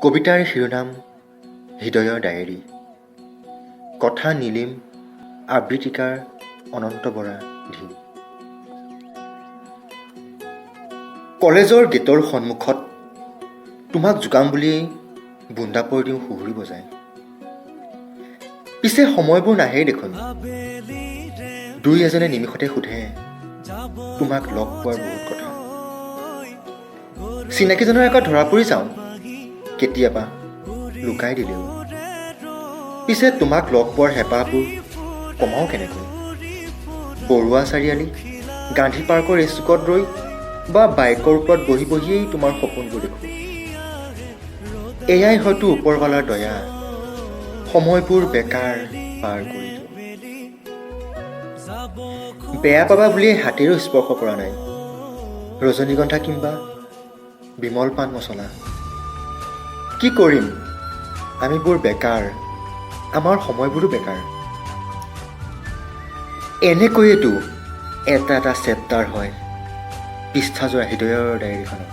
কবিতাৰ শিৰোনাম হৃদয়ৰ ডায়েৰী। কথা নীলিম, আবৃত্তিকাৰ অনন্ত বৰা ধীম। কলেজৰ গেটৰ সন্মুখত তোমাক জোকাম বুলিয়েই বোন্দাপৰ দিওঁ সুহুৰি বজাই। পিছে সময়বোৰ নাহেই দেখোন। দুই এজনে নিমিষতে সোধে তোমাক লগ পোৱাৰ বহুত কথা। চিনাকিজনৰ আগত ধৰা পৰি যাওঁ কেতিয়াবা লুকাই দিলেও। পিছে তোমাক লগ পোৱাৰ হেঁপাহবোৰ কমাওঁ কেনেকৈ? বৰুৱা চাৰিআলি, গান্ধী পাৰ্কৰ এই চুকত ৰৈ বা বাইকৰ ওপৰত বহি বহিয়েই তোমাৰ সপোনবোৰ দেখোঁ। এয়াই হয়তো ওপৰৱালাৰ দয়া, সময়বোৰ বেকাৰ পাৰ কৰি দিওঁ। বেয়া পাবা বুলিয়েই হাতেৰেও স্পৰ্শ কৰা নাই ৰজনীগন্ধা কিম্বা বিমল পাণ মছলা। কি কৰিম, আমিবোৰ বেকাৰ, আমাৰ সময়বোৰো বেকাৰ। এনেকৈয়েতো এটা এটা চেপ্টাৰ হয় পৃষ্ঠাজোৰা হৃদয়ৰ ডায়েৰীখনত।